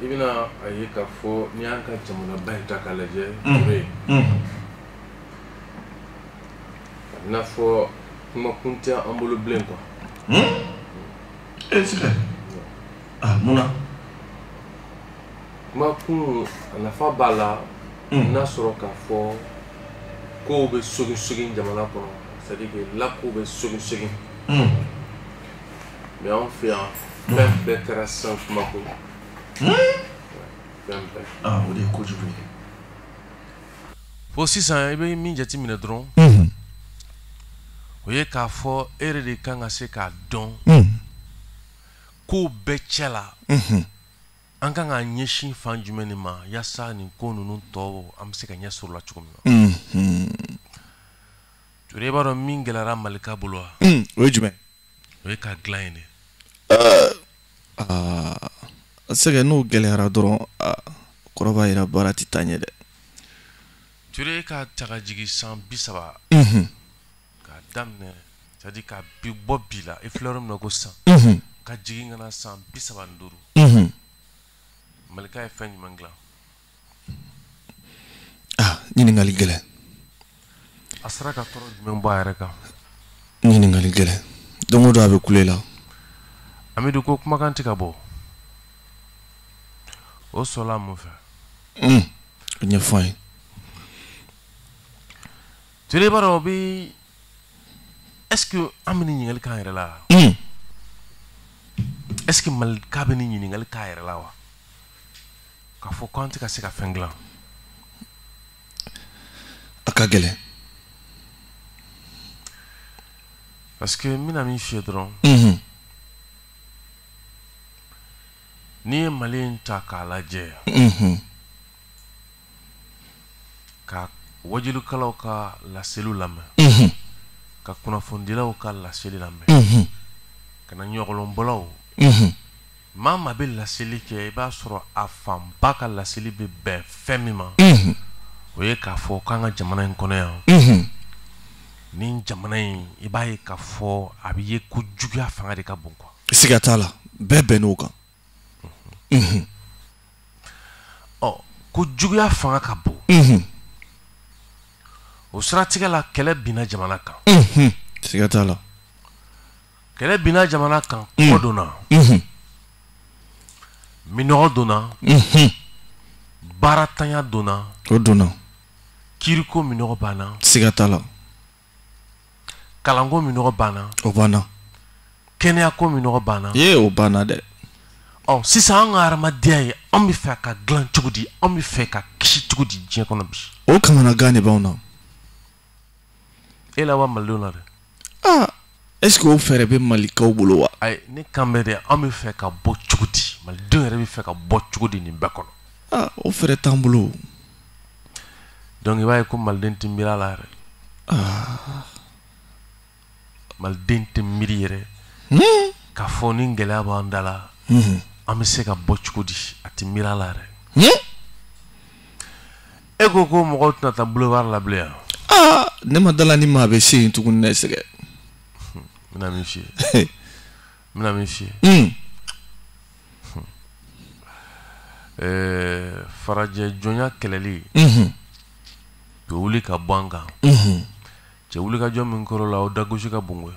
I bɛna a ye k'a fɔ n'i y'an ka jamanaba in ta k'a lajɛ, Ture, a bɛ n'a fɔ kumakun tɛ an bolo bilen quoi. E Sɛgɛ, ah, mun na? Kumakun, a nafa b'a la n'a sɔrɔ k'a fɔ kow bɛ sogin sogin jamana kɔnɔ, c'est à dire que lakow bɛ sogin sogin. Mais anw fɛ yan, fɛn bɛɛ kɛra sisan kumako ye. Fɛn bɛɛ. Ah, o de ye kojugu ye. Fo sisan, i bɛ min jateminɛ dɔrɔn, o ye k'a fɔ e yɛrɛ de kan ka se k'a dɔn kow bɛɛ cɛ la, an kan k'an ɲɛsin fan jumɛn de ma yaasa nin ko ninnu tɔ, an bɛ se ka ɲɛ sɔrɔ la cogo min na. Ture, i b'a dɔn min gɛlɛyara Malika bolo wa? O ye jumɛn? O ye k'a dilan yen de. Aa, Sɛgɛ, n'o gɛlɛyara dɔrɔn, kɔrɔ b'a jira baara tɛ taa ɲɛ dɛ. Ture, ka ta ka jigin san 30, k'a daminɛ, c'est à dire ka bi bɔ bi la, i filɛ yɔrɔ min na ko sisan, ka jigin ka na san 35, Malika ye fɛn jumɛn dilan? Ah, ɲininkali gɛlɛn. A sera ka tɔɔrɔ jumɛn bɔ a yɛrɛ kan? Ɲininkali gɛlɛn, don o don a bɛ kule la. Amidu, ko kumakan tɛ ka bɔ, o sɔrɔla mun fɛ? O ɲɛfɔ an ye. Ture, i b'a dɔn o bi, est ce que an bɛ nin ɲininkali k'an yɛrɛ la? Est ce que Malika bɛ nin ɲininkali k'a yɛrɛ la wa, k'a fɔ k'an tɛ ka se ka fɛn dilan? A ka gɛlɛn. Parce que n bɛna min f'i ye dɔrɔn, n'i ye Mali in ta k'a lajɛ, ka wajulikɛlaw ka laseliw lamɛn, ka kunnafonidilaw ka laseli lamɛn, ka na ɲɔgɔlɔnbɔlaw, maa maa bɛ laseli kɛ, i b'a sɔrɔ a fanba ka laseli bɛ bɛn fɛn min ma, o ye k'a fɔ k'an ka jamana in kɔnɔ yan, ni jamana in, i b'a ye k'a fɔ a bɛ ye ko juguya fanga de ka bon quoi. Siga t'a la, bɛɛ bɛnn'o kan. Ɔ, ko juguya fanga ka bon, o siratigɛ la, kɛlɛ binna jamana kan. Siga t'a la. Kɛlɛ binna jamana kan, kɔngɔ donna, minɔgɔ donna, baaratanya donna. O donna. Kiriko minɔgɔ banna. Siga t'a la. Kalanko minɔgɔ banna. O banna. Kɛnɛyako minɔgɔ banna. Ee, o banna dɛ. Ɔ, sisan an ka hadamadenya ye, an bɛ fɛ ka dilan cogo di? An bɛ fɛ ka kisi cogo di diɲɛ kɔnɔ bi? O kamanagan de b'anw na. E la wa malidenw na dɛ. Aa, est ce que o fɛɛrɛ bɛ Malikaw bolo wa? Ayi, ne kan bɛ dɛ, an bɛ fɛ ka bɔ cogo di? Malidenw yɛrɛ bɛ fɛ ka bɔ cogo di nin bɛɛ kɔnɔ? Aa, o fɛɛrɛ t'an bolo. Donc i b'a ye ko maliden tɛ miiri a la yɛrɛ. Maliden tɛ miiri yɛrɛ k'a fɔ ni gɛlɛya b'an da la, an bɛ se ka bɔ cogo di? A tɛ miiri a la yɛrɛ. E ko ko mɔgɔw tɛna taa boulevard la bilen yan? Aa, ne ma dala ni maa bɛ se yen tuguni ne Sɛgɛ. N bɛna min f'i ye, n bɛna min f'i ye, farajɛ jɔnya kɛlɛli k'o wuli ka bɔ an kan, cɛ, wuli ka jɔ min kɔrɔ la, o dagosi ka bon koyi.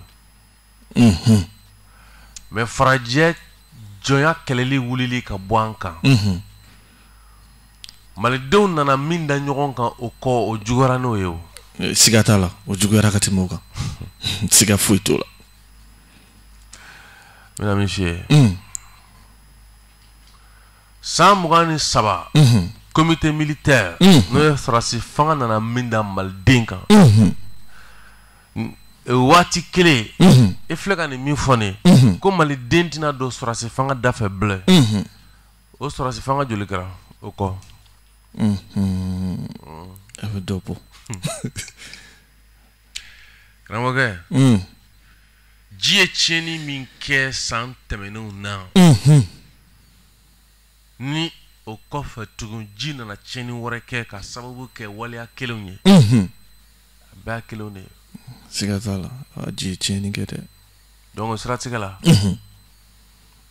Mais farajɛ jɔnya kɛlɛli wulili ka bɔ an kan, malidenw nana min da ɲɔgɔn kan o kɔ, o juguyara n'o ye o. Siga t'a la, o juguyara ka tɛmɛ o kan, siga foyi t'o la. N bɛna min f'i ye, san 23, comité militaire, n'o ye sɔrɔdasi fanga, nana min da maliden kan waati kelen, e filɛ ka nin min fɔ nin ye, ko maliden tɛna don sɔrɔdasi fanga da fɛ bilen, o sɔrɔdasi fanga joli kɛra o kɔ? A bɛ dɔ bɔ. Karamɔgɔkɛ, ji ye tiɲɛni min kɛ san tɛmɛnenw na, ni o kɔfɛ tugun ji nana tiɲɛni wɛrɛ kɛ ka sababu kɛ waleya kelenw ye, a bɛɛ y'a kelenw de ye. Siga t'a la, ji ye tiɲɛni kɛ dɛ. Donc o siratigɛ la,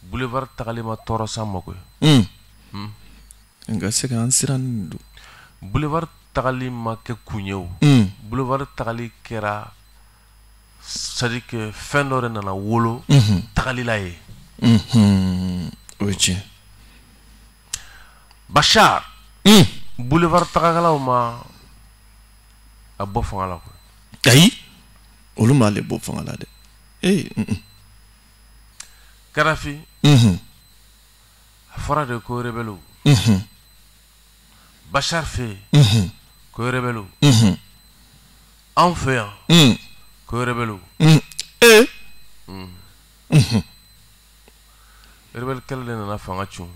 boulevard tagali ma tɔɔrɔ s'an ma koyi. Nka se an siran don. Boulevard tagali ma kɛ kun ye o. Boulevard tagali kɛra, c'est à dire que fɛn dɔ de nana wolo tagalila ye. O ye tiɲɛ. Bachar, boulevard tagakɛlaw ma a bɔ fanga la koyi. Ayi, olu m'ale bɔ fanga la dɛ. Ee. Kadhafi, a fɔra de ko rebelle. Bachar fɛ yen, ko rebelle. Anw fɛ yan, ko rebelle. Ee. Rebelle kɛlɛ de nana fanga cun.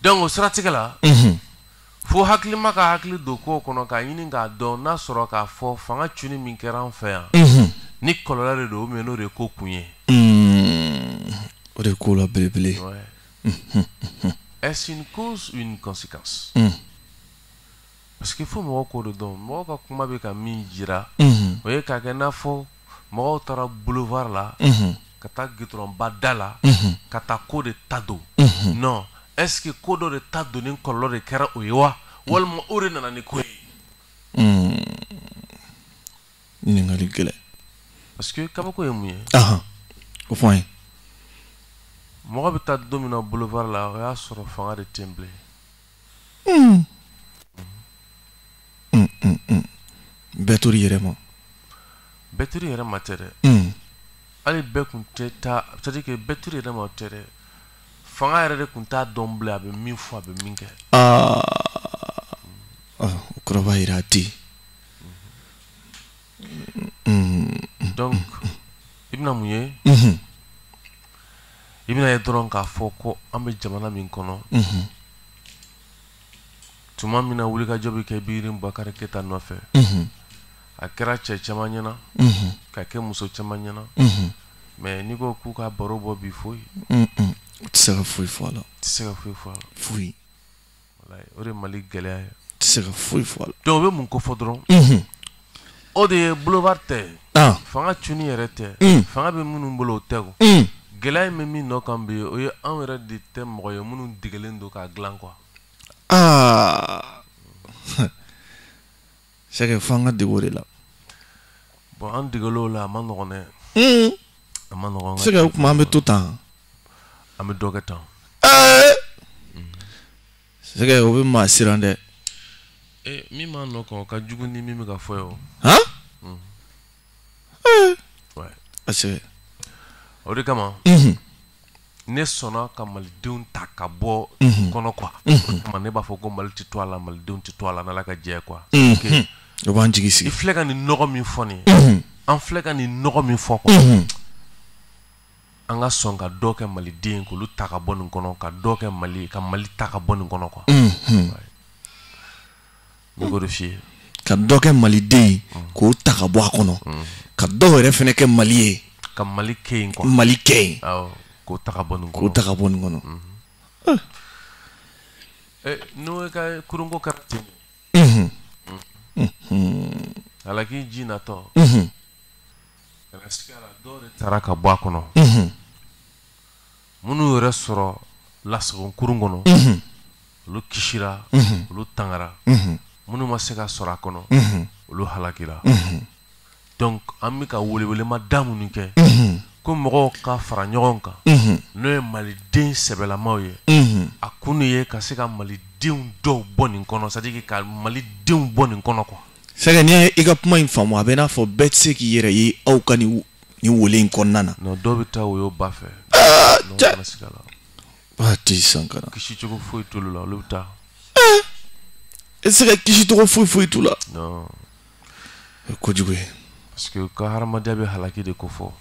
Donc o siratigɛ la, fo hakilima ka hakili don kow kɔnɔ k'a ɲini k'a dɔn n'a sɔrɔ k'a fɔ fanga cunni min kɛra an fɛ yan, ni kɔlɔlɔ de don ou bien n'o de ye ko kun ye. O de ye ko la belebele. Est-ce une cause ou une conséquence? Parce que fo mɔgɔw k'o de dɔn. Mɔgɔw ka kuma bɛ ka min jira, o ye k'a kɛ n'a fɔ mɔgɔw taara boulevard la, ka taa goudron ba da la, ka taa ko de ta don. Non, est-ce que ko dɔ de ta donni kɔlɔlɔ de kɛra o ye wa, walima o de nana ni ko ye? Ɲininkali gɛlɛn. Parce que kabako ye mun ye? O fɔ an ye. Mɔgɔ bɛ taa don min na boulevard la, o y'a sɔrɔ fanga de tɛ yen bilen. Bɛɛ tor'i yɛrɛ ma. Bɛɛ tor'i yɛrɛ ma tɛ dɛ. Hali bɛɛ kun tɛ taa, c'est à dire que bɛɛ tor'i yɛrɛ ma o tɛ dɛ. Fanga yɛrɛ de kun t'a dɔn bilen a bɛ min fɔ, a bɛ min kɛ. O kɔrɔ b'a jira a tɛ yen. Donc i bɛna mun ye? I bɛna ye dɔrɔn k'a fɔ ko an bɛ jamana min kɔnɔ, tuma min na wulikajɔ bɛ kɛ Ibrahim Boubacar Keïta nɔfɛ, a kɛra cɛ caman ɲɛna, ka kɛ muso caman ɲɛna, mais n'i ko k'u ka baro bɔ bi, foyi. U tɛ se ka foyi fɔ a la. U tɛ se ka foyi fɔ a la. Foyi. Walayi, o de ye Mali gɛlɛya ye. U tɛ se ka foyi fɔ a la. Donc o bɛ mun ko fɔ dɔrɔn? O de ye boulevard tɛ, fanga cunni yɛrɛ tɛ, fanga bɛ minnu bolo o tɛ o. Gɛlɛya in bɛ min nɔ kan bi, o ye anw yɛrɛ de tɛ mɔgɔ ye minnu degelen don k'a dilan quoi. Aa, c'est fo an ka dege o de la. Bon, an degelen o la, a ma nɔgɔn dɛ. A ma nɔgɔn. Se ka o tuma an bɛ to tan. An bɛ dɔ kɛ tan. C'est o bɛ maa siran dɛ. Min b'an nɔ kan, o ka jugu ni min bɛ ka fɔ ye o. Han? Ouais. Parce que o de kama, ne sɔnna ka malidenw ta ka bɔ kɔnɔ quoi. O kama ne b'a fɔ ko Mali tɛ to a la, malidenw tɛ to a la, n'Ala ka jɛ quoi. O b'an jigi sigi. I filɛ ka nin nɔgɔ min fɔ nin ye, an filɛ ka nin nɔgɔ min fɔ quoi, an ka sɔn ka dɔ kɛ maliden k'olu ta ka bɔ nin kɔnɔ, ka dɔ kɛ Mali, ka Mali ta ka bɔ nin kɔnɔ quoi. Ne b'o de f'i ye. Ka dɔ kɛ maliden k'o ta ka bɔ a kɔnɔ, ka dɔw yɛrɛ fana kɛ Mali ye. Ka Mali kɛ yen quoi. Mali kɛ yen. Awɔ, k'o ta ka bɔ nin kɔnɔ. K'o ta ka bɔ nin kɔnɔ. N'o ka kurunko kɛra ten. Halaki ji natɔ. Kana siga la, dɔw de taara ka bɔ a kɔnɔ. Minnu yɛrɛ sɔrɔ lasagon kurun kɔnɔ, olu kisira, olu tangara. Minnu ma se ka sɔrɔ a kɔnɔ, olu halakira. Donc an bɛ ka welewelema da minnu kɛ, ko mɔgɔw ka fara ɲɔgɔn kan, n'o ye maliden sɛbɛlamaw ye, a kun ye ka se ka malidenw dɔw bɔ nin kɔnɔ, c'est à dire ka malidenw bɔ nin kɔnɔ quoi. C'est que n'i y'a i ka kuma in faamu, a bɛ n'a fɔ bɛɛ tɛ se k'i yɛrɛ ye aw ka nin wele in kɔnɔna na. Non, dɔw bɛ taa woyo ba fɛ. Non, kana siga la. Ba tɛ Sankara. Kisi cogo foyi t'olu la, olu bɛ taa. E tɛ se ka kisi cogo foyi foyi t'u la. Non. O ye kojugu ye. Parce que u ka hadamadenya bɛ halaki de ko fɔ.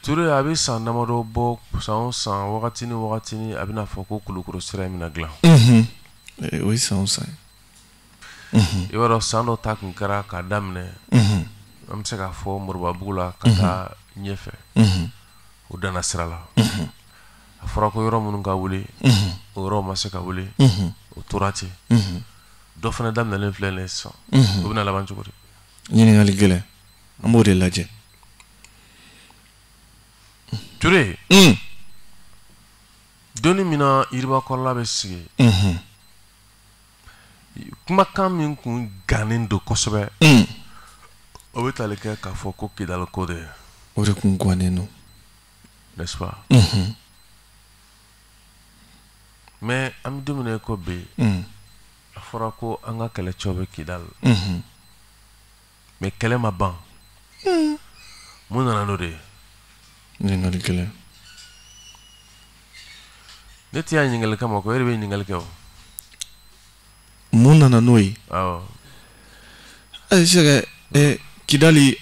Ture, a bɛ san damadɔ bɔ, san o san, wagati ni wagati ni a bɛna fɔ ko Kulukoro sira in bɛna dilan. O ye san o san ye. I b'a dɔn, san dɔ ta kun kɛra k'a daminɛ, an bɛ se k'a fɔ Moribabugu la ka taa ɲɛfɛ, o danna sira la. A fɔra ko yɔrɔ minnu ka wuli, o yɔrɔ ma se ka wuli, o tora ten. Dɔ fana daminɛlen filɛ nin ye sisan, o bɛna laban cogo di? Ɲininkali gɛlɛn, an b'o de lajɛ. Ture, donni min na yiribakɔrɔla bɛ sigi, kumakan min kun gannen don kosɛbɛ, o bɛ tali kɛ k'a fɔ ko Kidali ko de ye. O de kun gannen don. N'est-ce pas? Mais an bɛ don min na i ko bi, a fɔra ko an ka kɛlɛcɛw bɛ Kidali, mais kɛlɛ ma ban. Mun nana n'o de ye? Ɲininkali kelen. Ne tɛ y'a ɲininkali kama ko e de bɛ ɲininkali kɛ o. Mun nana n'o ye? Awɔ. Ayi Sɛgɛ, Kidali,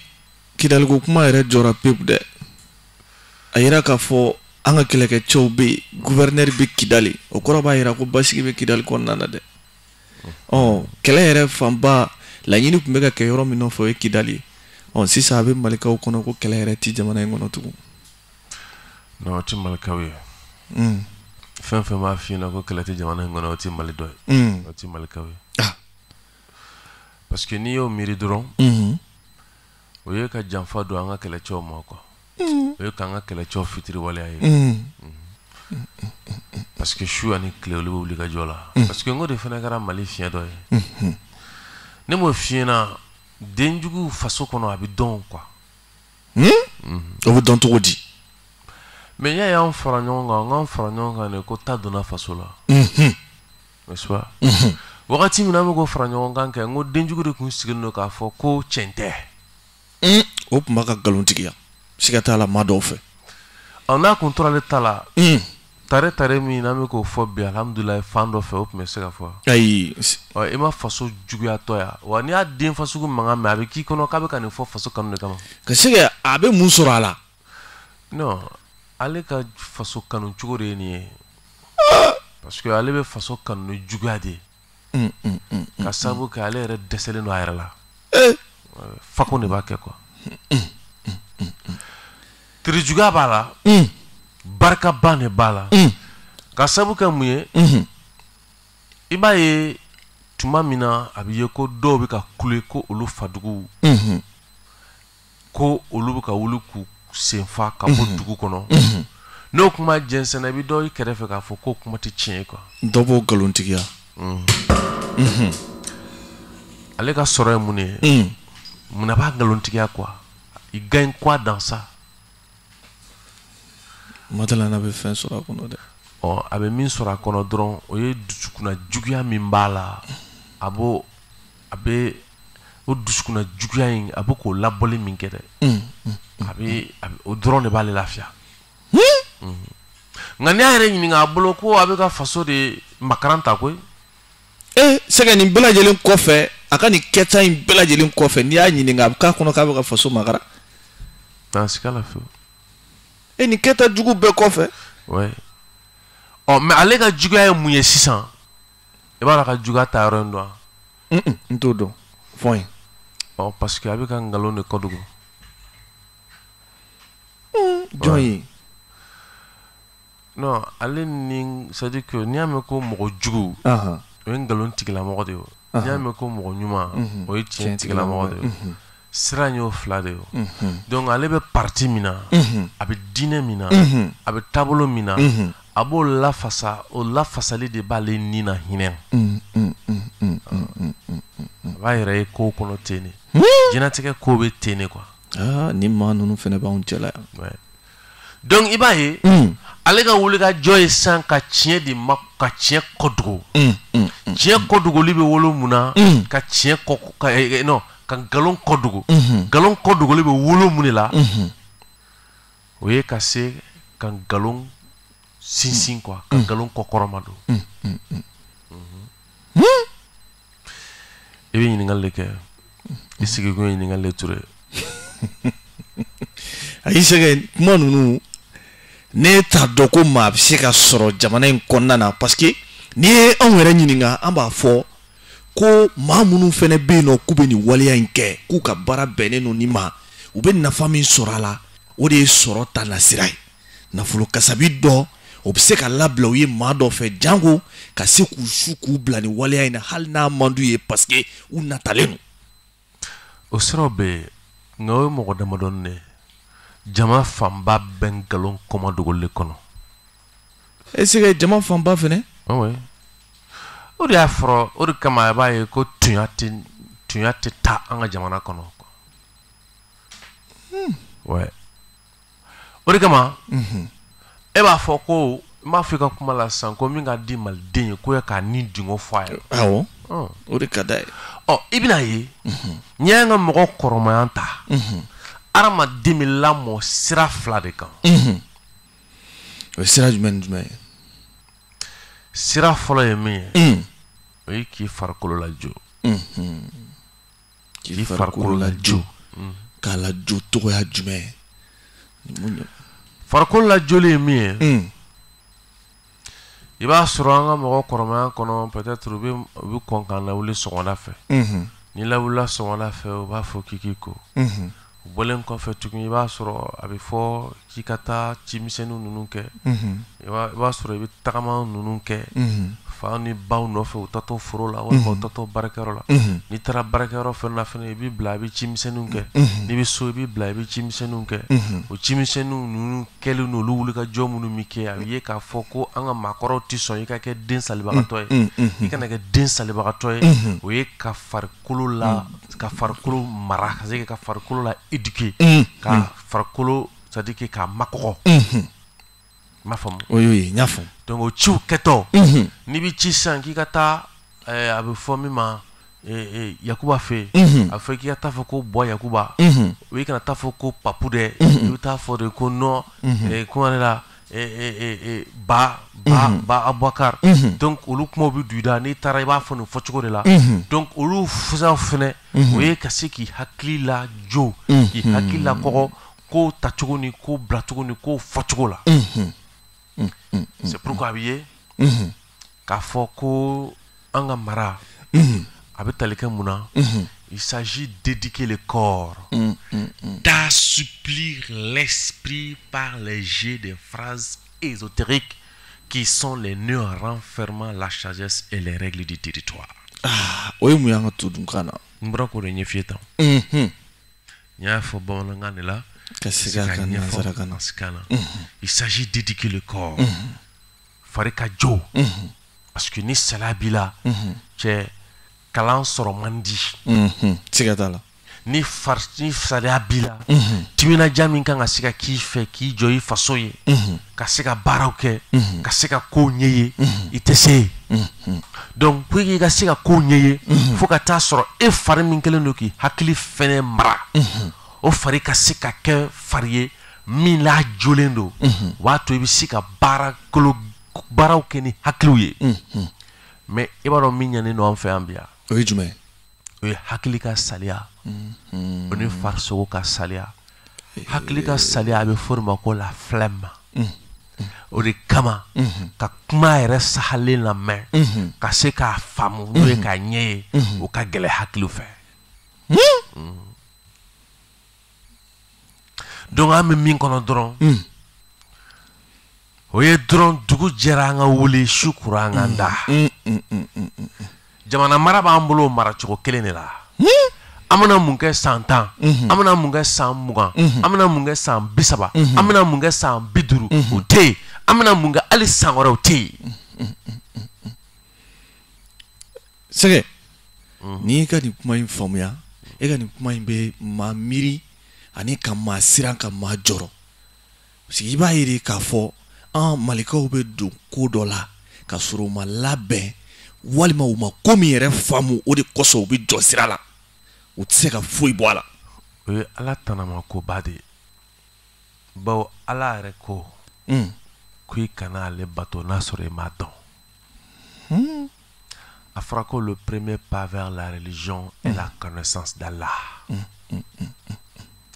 Kidaliko kuma yɛrɛ jɔra pewu dɛ. A yira k'a fɔ an ka kɛlɛkɛcɛw bɛ yen, gouverneur bɛ Kidali, o kɔrɔ b'a yira ko basigi bɛ Kidali kɔnɔna na dɛ. Ɔ kɛlɛ yɛrɛ fanba laɲini tun bɛ ka kɛ yɔrɔ min nɔfɛ, o ye Kidali ye. Ɔ sisan a bɛ Malikaw kɔnɔ ko kɛlɛ yɛrɛ ti jamana in kɔnɔ tugun. Non, o ti Malikaw ye. Fɛn fɛn b'a f'i ɲɛna ko kɛlɛ tɛ jamana in kɔnɔ, o ti Mali dɔ ye. O ti Malikaw ye. Parce que n'i y'o miiri dɔrɔn, o ye ka janfa don an ka kɛlɛcɛw ma quoi. O ye k'an ka kɛlɛcɛw fitiriwaleya ye. Parce que su ani tile olu bɛ wuli ka jɔ la. Parce que n ko de fana kɛra Mali fiɲɛ dɔ ye. Ne m'o f'i ɲɛna, denjugu faso kɔnɔ a bɛ dɔn quoi. O bɛ dɔn cogo di? Mais n'i y'a ye anw fara ɲɔgɔn kan, n k'anw fara ɲɔgɔn kan de ko ta donna faso la. N'est-ce pas? Wagati min na an bɛ k'o fara ɲɔgɔn kan kɛ, n ko denjugu de tun sigilen don k'a fɔ ko tiɲɛ tɛ. O tun b'a ka nkalontigiya. Siga t'a la maa dɔw fɛ. Ɔ n'a kun tora ale ta la, tare tare min n'an bɛ k'o fɔ bi, alhamdulilayi, fan dɔ fɛ o tun bɛ se ka fɔ. Ayi. Ɔ i ma faso juguyatɔ ya wa n'i y'a den fasugu mankan mɛn, a bɛ k'i kɔnɔ k'a bɛ ka nin fɔ faso kanu de kama. Ka se ka a bɛ mun sɔrɔ a la? Non, ale ka faso kanu cogo de ye nin ye. Parce que ale bɛ faso kanu ni juguya de ye. Ka sababu kɛ ale yɛrɛ dɛsɛlen don a yɛrɛ la. Fako de b'a kɛ quoi. Terijuguya b'a la. Barikaba de b'a la. Ka sababu kɛ mun ye? I b'a ye tuma min na a bɛ ye ko dɔw bɛ ka kule ko olu fadugu, ko olu bɛ ka wuli k'u senfa ka bɔ dugu kɔnɔ. N'o kuma jɛnsɛnna, i bɛ dɔ i kɛrɛfɛ k'a fɔ ko kuma tɛ tiɲɛ ye quoi. Dɔ b'o nkalontigiya. Ale ka sɔrɔ ye mun de ye? Munna b'a nkalontigiya quoi? Il gagne quoi dans ça? Madala n'a bɛ fɛn sɔrɔ a kɔnɔ dɛ. Ɔ a bɛ min sɔrɔ a kɔnɔ dɔrɔn, o ye dusukunna juguya min b'a la, a b'o a bɛ o dusukunna juguya in, a bɛ k'o labɔli min kɛ dɛ, a bɛ o dɔrɔn de b'ale lafiya. Nka n'i y'a yɛrɛ ɲininka, a bolo ko a bɛ ka faso de makaran ta koyi. Sɛgɛ nin bɛɛ lajɛlen kɔfɛ, a ka nin kɛta in bɛɛ lajɛlen kɔfɛ, n'i y'a ɲininka, a bɛ k'a kɔnɔ k'a bɛ ka faso makaran. N'a siga la fiyewu. Nin kɛta jugu bɛɛ kɔfɛ. Ouais. Ɔ mais ale ka juguya ye mun ye sisan? I b'a dɔn a ka juguya ta yɔrɔ in dɔn wa? N t'o dɔn. Fɔ n ye. Ɔ parce que a bɛ ka nkalon de kɔdogo. Jɔn ye? Non, ale ni, c'est à dire que n'i y'a mɛn ko mɔgɔ jugu, o ye nkalon tigilamɔgɔ de ye. N'i y'a mɛn ko mɔgɔ ɲuman, o ye tiɲɛ tigilamɔgɔ de ye. Sira in y'o fila de ye. Donc ale bɛ parti min na, a bɛ diinɛ min na, a bɛ taabolo min na, a b'o lafasa, o lafasali de b'ale ni na hinɛ. A b'a yɛrɛ ye kow kɔnɔ ten de. Diɲɛlatigɛ ko bɛ ten de quoi. Aa, nin maa ninnu fana b'anw cɛla yan. Ouais. Donc i b'a ye, ale ka wuli ka jɔ ye sisan ka tiɲɛ de ma, ka tiɲɛ kɔdogo. Tiɲɛ kɔdogoli bɛ wolo mun na? Ka tiɲɛ kɔ, ka, non, ka nkalon kɔdogo. Nkalon kɔdogoli bɛ wolo mun de la? O ye ka se ka nkalon sinsin quoi, ka nkalon kɔkɔrɔma don. I bɛ ɲininkali de kɛ. I sigikun ye ɲininkali de Ture. Ayi Sɛgɛ, kuma ninnu ne t'a dɔn ko maa bɛ se ka sɔrɔ jamana in kɔnɔna na, parce que n'i ye anw yɛrɛ ɲininka, an b'a fɔ ko maa minnu fɛnɛ bɛ yen nɔ k'u bɛ nin waleya in kɛ, k'u ka baara bɛnnen don nin ma, u bɛ nafa min sɔrɔ a la, o de ye sɔrɔ ta nasira ye. Nafolo kasabi dɔ, o bɛ se ka labila u ye maa dɔ fɛ, janko ka se k'u su k'u bila nin waleya in na, hali n'a man d'u ye, parce que u natalen don. O siraw bɛ yen, nka o ye mɔgɔ damadɔni de ye. Jama fanba bɛ nkalon kɔmadogoli kɔnɔ. Est-ce que jama fanba fɛnɛ? Oui. O de y'a fɔra, o de kama a b'a ye ko tunya tɛ taa an ka jamana kɔnɔ. Ouais. O de kama e b'a fɔ ko n b'a fɔ i ka kuma la sisan ko min ka di maliden ye ko ye k'a ni dingɔ fɔ a ye. Awɔ. O de ka d'a ye. Ɔ, i bɛna ye, n'i y'an ka mɔgɔ kɔrɔmaya ta, hadamaden bɛ lamɔ sira fila de kan. O ye sira jumɛn ni jumɛn ye? Sira fɔlɔ ye min ye, o ye k'i farikolo lajɔ. K'i farikolo lajɔ. K'a lajɔ togoya jumɛn? Farikolo lajɔli ye min ye, i b'a sɔrɔ an ka mɔgɔ kɔrɔmaya kɔnɔ, peut-être u bɛ kɔn k'an lawuli sɔgɔmada fɛ. N'i lawulila sɔgɔmada fɛ, u b'a fɔ k'i k'i ko. O bɔlen kɔfɛ tuguni, i b'a sɔrɔ a bɛ fɔ k'i ka taa cimisɛnnin ninnu kɛ. I b'a sɔrɔ i bɛ tagama ninnu kɛ fa ni baw nɔfɛ, u taatɔ foro la walima u taatɔ baarakɛyɔrɔ la. N'i taara baarakɛyɔrɔ fɛnɛ na fɛnɛ, i b'i bila, i bɛ cimisɛnninw kɛ. N'i bɛ so, i b'i bila, i bɛ cimisɛnninw kɛ. O cimisɛnninw ninnu kɛlen n'olu wulikajɔ minnu bɛ kɛ, a bɛ ye k'a fɔ ko an ka maakɔrɔw tɛ sɔn i ka kɛ den salibagatɔ ye. I kana kɛ den salibagatɔ ye, o ye ka farikolo la, ka farikolo mara, ka se ka farikolo la éduquer, ka farikolo, c'est à dire que k'a makɔgɔ. I m'a faamu? O y'o ye, n y'a faamu. Donc o ciw kɛtɔ, n'i bɛ ci sisan k'i ka taa, a bɛ fɔ min ma Yakuba fɛ yen, a bɛ fɔ k'i ka taa fɔ ko bɔ Yakuba, o i kana taa fɔ ko Papu dɛ, i bɛ taa fɔ de ko non, kuma de la, ba ba ba Abubakar. Donc olu kumaw bɛ don i da, n'i taara i b'a fɔ nin fɔcogo de la. Donc olu fusaw fɛnɛ, o ye ka se k'i hakili lajɔ, k'i hakili lakɔgɔ ko tacogo ni ko bilacogo ni ko fɔcogo la. C'est pourquoi a bɛ ye k'a fɔ ko an ka mara a bɛ tali kɛ mun na? Il s'agit d'éduquer le corps, d'assouplir l'esprit par les jeux de phrases ésotériques qui sont les nœuds renfermant la sagesse et les règles du territoire. Ah, o ye mun y'an ka todunkan na? N bɔra k'o de ɲɛf'i ye tan. N y'a fɔ bamanankan de la. Ka segin a kan nanzarakan na. Na. Il s'agit d'éduquer le corps. Fari ka jɔ. Parce que ni saliya b'i la, cɛ, kalan sɔrɔ man di. Siga t'a la. Ni fari ni saliya b'i la, timinadiya min kan ka se ka k'i fɛ k'i jɔ i faso ye, ka se ka baaraw kɛ, ka se ka kow ɲɛ ye, i tɛ se yen. Donc pour que i ka se ka kow ɲɛ ye, fo ka taa sɔrɔ e fari min kɛlen don k'i hakili fɛnɛ mara, o fari ka se ka kɛ fari ye min n'a jolen don, o b'a to i bɛ se ka baara kolo baaraw kɛ ni hakiliw ye. Mais i b'a dɔn min ɲɛnen don an fɛ yan bi yan? O ye jumɛn ye? O ye hakili ka saliya, o ni farisogo ka saliya. Hakili ka saliya, a bɛ fɔ o de ma ko la flemme. O de kama ka kuma yɛrɛ sahalen lamɛn, ka se k'a faamu, n'o ye k'a ɲɛ ye, o ka gɛlɛn hakiliw fɛ. Donc an bɛ min kɔnɔ dɔrɔn, o ye dɔrɔn dugu jɛra an ka wuli, su kura an ka da. Jamana mara b'an bolo o maracogo kelen de la. An bɛna mun kɛ san 10? An bɛna mun kɛ san 20? An bɛna mun kɛ san 30? An bɛna mun kɛ san 50? O tɛ yen. An bɛna mun kɛ hali san wɛrɛ? O tɛ yen. Sɛgɛ, n'i y'i ka nin kuma in faamuya, e ka nin kuma in bɛ maa miiri ani ka maa siran, ka maa jɔrɔ, parce que i b'a ye de k'a fɔ an malikaw bɛ don ko dɔ la ka sɔrɔ u ma labɛn, walima u ma ko min yɛrɛ faamu, o de kosɔn u bɛ jɔ sira la, u tɛ se ka foyi bɔ a la. O ye Ala tanama koba de ye, bawo Ala yɛrɛ ko ko i kana ale bato n'a sɔrɔ i m'a dɔn. A fɔra ko le premier pas vers la religion est la connaissance d'Allah.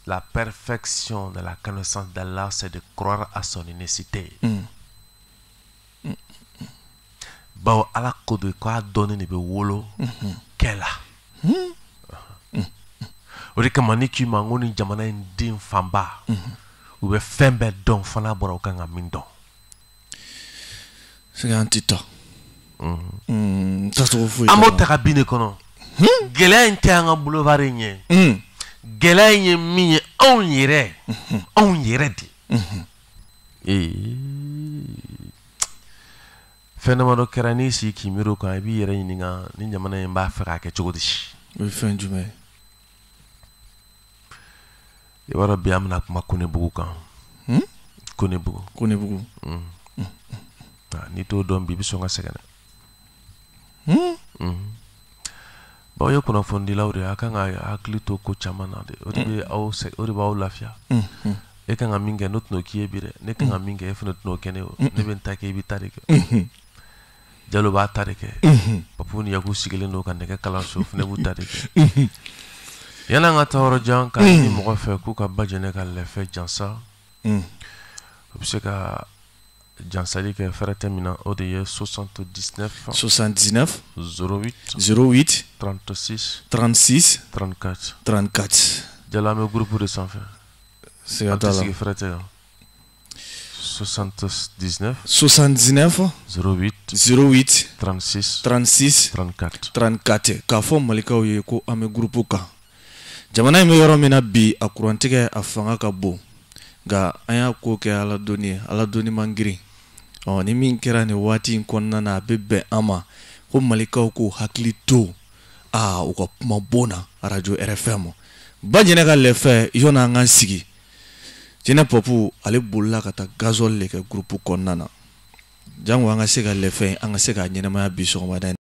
La perfection de la connaissance d'Allah, c'est de croire à son unicité. Bawo Ala ko de ko a dɔnni de bɛ wolo kɛ la. O de kama ni k'i ma n ko ni jamana in den fanba, u bɛ fɛn bɛɛ dɔn fo n'a bɔra u kan ka min dɔn. Sɛgɛ, an tɛ taa tacogo foyi An t'a b'o la. ta ka bin de kɔnɔ. Gɛlɛya in tɛ an ka boulevard in ye. Gɛlɛya in ye min ye, anw yɛrɛ, anw yɛrɛ de. Ee, fɛn damadɔ kɛra, n'i sigi k'i miiri o kan, i b'i yɛrɛ ɲininka ni jamana in b'a fɛ k'a kɛ cogo di. O ye fɛn jumɛn ye? I b'a dɔn, bi an bɛna kuma Konebugu kan. Konebugu. Konebugu. N'i t'o dɔn bi, i bɛ sɔn ka sɛgɛn dɛ. Bon, aw ye kunnafonidilaw de ye, a kan ka hakili to ko caman na de. O de bɛ aw, o de b'aw lafiya. E kan ka min kɛ, ne tɛn'o k'i ye bi dɛ. Ne kan ka min kɛ, e fana tɛn'o kɛ ne ye. Ne bɛ n ta kɛ, i bɛ ta de kɛ. Jalo b'a ta de kɛ. Papu ni Yaku sigilen don ka nɛgɛ kalan so, fana b'u ta de kɛ. Yan'an ka taa yɔrɔ jan, k'a ɲini mɔgɔ fɛ k'u ka ba jɛnɛ ka lɛfɛ jansa. U bɛ se ka jansali kɛ fɛrɛ tɛ min na, o de ye 79 79 08 08 36 36 34. 34. Jalo, an bɛ groupe de sanfɛ. Siga An t'a tɛ la. sigi fɛrɛ tɛ kan. 79 79 08 08 36 36 34. 34. K'a fɔ malikaw ye ko an bɛ groupe kan. Jamana in bɛ yɔrɔ min na bi, a kurantigɛ a fanga ka bon, nka an y'a ko kɛ ala donni ye, ala donni man girin. Ɔ, ni min kɛra nin waati in kɔnɔna na, a bɛ bɛn an ma ko malikaw k'u hakili to aa u ka kuma bon na arajo RFM. Ba jɛnɛ ka lɛfɛ, yɔnni an k'an sigi, Jɛnɛ Papu ale bolila ka taa gasoil de kɛ groupe kɔnɔna na, jango an ka se ka lɛfɛ, an ka se k'a ɲɛnamaya bi sɔgɔmada in.